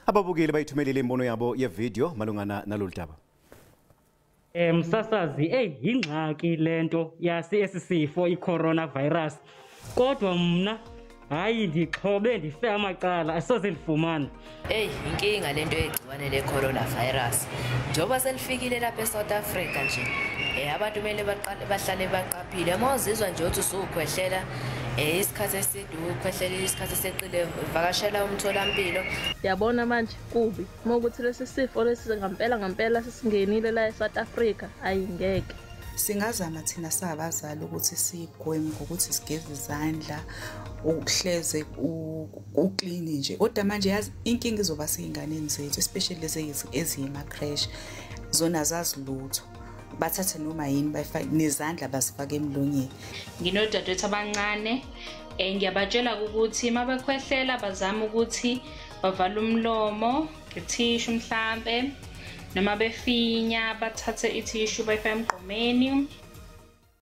Ababukeli bayithumelile imbono yabo yevidiyo malungana nalolu daba. Msasazi, yingxaki lento yasi esisifo i-coronavirus. Kodwa mna hayi ndixhobe ndife amacala asoze ndifumana. Inkinga lento yegciwane le-coronavirus. Njengoba selifikile lapha eSouth Africa nje, abantu kumele bahlale baqaphile. Uma uzizwa nje ukuthi usukhwehlela isikhathi eside, ukhwehlela isikhathi eseqile, vakashela umtholampilo. Yabona manje kubi uma ukuthi lesi sifo lesi ngampela ngampela sesingenile la eSouth Africa, ayingeke. Singazama thina sabazali ukuthi sigweme ngokuthi sigeze izandla, ukuhleze uclean nje. Kodwa manje yazi inkinga izoba seyinganeni zethu, especially lezi eziyema-creche, zona zazi lutho. Bathathe noma yini bayifake nezandla bazifake emlonyeni. Nginodadewethu abancane, ngiyabatshela ukuthi mabekhwehlela bazame ukuthi bavale umlomo ngethishu mhlambe, noma befinya bathathe ithishu bayifake emgqomeni.